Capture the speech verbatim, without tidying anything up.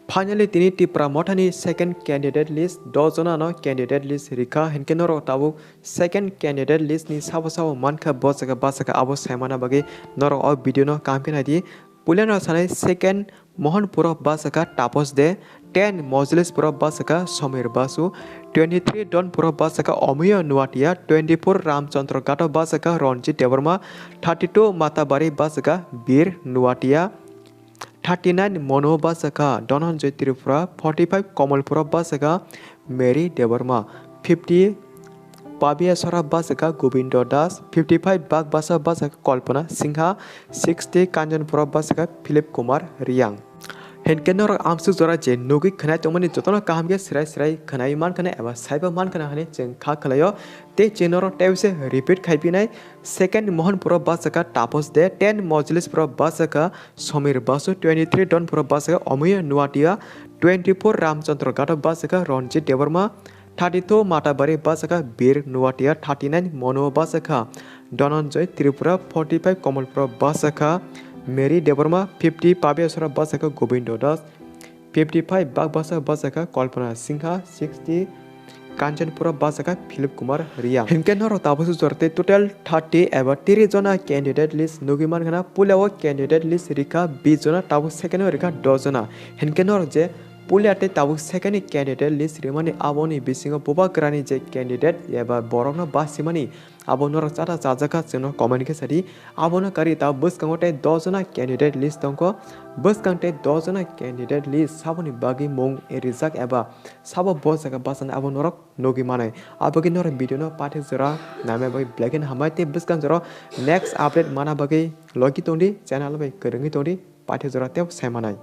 Finally, tini Tipra Mothani second candidate list, dos jona no candidate list rikha, hinkhe norok tabuk second candidate list ni sabo sabo mankha bo jaga ba jaga abo saimana bagwi norok o video no kaham khe naidi. Puilano sanai second Mohanpuro ba jaga Taposh De, ten Mojlispuro ba jaga Somir Basu, twenty-three Donpuro ba jaga Omiyo Nuatia, twenty-four Ramchandra Ghato ba jaga Ranjit Debbarma, thirty-two Matabari ba jaga Bir Nuatia, thirty-nine Mono ba jaga Dhananjay Tripura, forty-five Kamalpuro ba jaga Mary Debbarma, fifty Pabiasora ba jaga Gobindo Das, fifty-five Bagbasa ba jaga Kalpana Singha, sixty Kanchanpura ba jaga Philip Kumar Riyang. Hinkhe norok amsuk jora je nugwi khwnai tongmani jotono kaham khe srai srai khwnai mankha na eba saiba mankha na hwnwi chwng kha khwlaio. Tei chwng norok tei se repeat khai pinai, second Mohanpuro ba jaga Taposh De, ten Mojlispuro ba jaga Somir Basu, twenty-three Donpuro ba jaga Omiyo Nuatia, twenty-four Ramchandra Ghato ba jaga Ranjit Debbarma, thirty-two Matabari ba jaga Bir Nuatia, thirty-nine Mono ba jaga Dhananjay Tripura, forty-five Kamalpura ba jaga Mary Debbarma, fifty Pabiasora ba jaga Gobindo Das, fifty-five Bagbasa ba jaga Kalpana Singha, sixty Kanchanpura ba jaga Philip Kumar Riyang. Hinkhe norok tabuk se jora tei total thirty eba tris jona candidate list nugwi mankha na, puila o candidate list rikha bis jona, tabuk second o rikha dos jona. Hinkhe norok je puila tei tabuk second ni candidate list rimani aboni bisingo bubagrani je candidate eba borokno basimani abo norok chata chajakha chwngno comment khe sadi. Abono karwi tabuk bwskango tei dos jona candidate list tongkho. Bwskang tei dos jona candidate list saboni bagwi mung rijak eba sabo bo jaga bachana abo norok nugwi manai. Abagwi norok video no paithak jora naina bagwi belai kheno hambai tei bwskang jora next update mana bagwi logi tongdi, channel bai kwrwngwi tongdi, paithak jora tei sai manai.